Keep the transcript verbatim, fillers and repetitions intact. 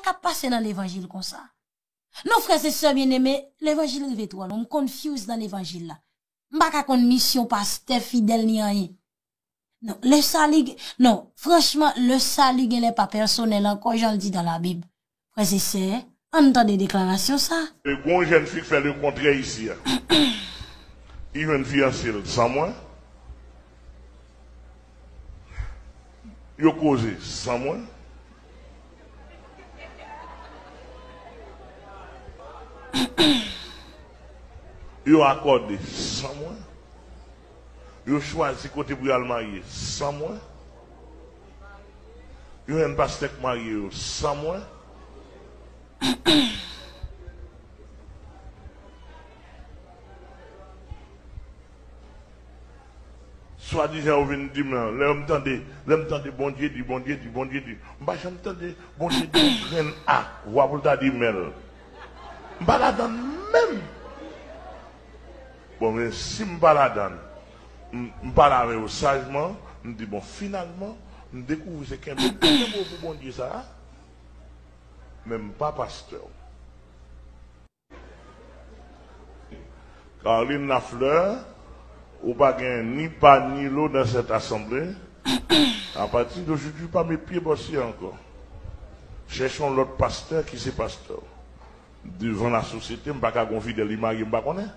k ap pase nan levanjil konsa? Non, frè e sè byeneme, levanjil rive twò lwen. M confuse nan levanjil la. M pa ka konn misyon pastè fidèl ni anyen. Non, le salut, non, franchman, le salut genlè pa pèsonèl ankò, jan l di dans la Bible. Frè e sè, ann tande deklarasyon sa. E gon jèn fi k fè le kontrè isi a. Li jwenn fiyanse l san mwen. Yo koze san mwen. Yo akòde san mwen. Yo chwazi kote pou y al marye san mwen. Yo jwenn pastè k marye yo san mwen. Swadizan yo vin di m, lè m tande, lè m tande Bondye di, Bondye di, Bondye di. M pa janm tande Bondye di yon grenn a, vwa pou l ta di mèl. M pa ladann menm. Bon, men si m pa ladann, m, m pale avè yo sajman, m di, bon, finalman, m dekouvri se kenbe, kenbe w pou Bondye sa a, men m pa pastè w. Carline Lafleur, ou pa gen ni pa ni lo dans cette assemblée. À partir d'aujourd'hui, pa met pye bò si ankò. Chèche yon lòt pastè ki se pastè w. Devan lasosyete, m pa ka gon fidèl li marye, m pa konnen.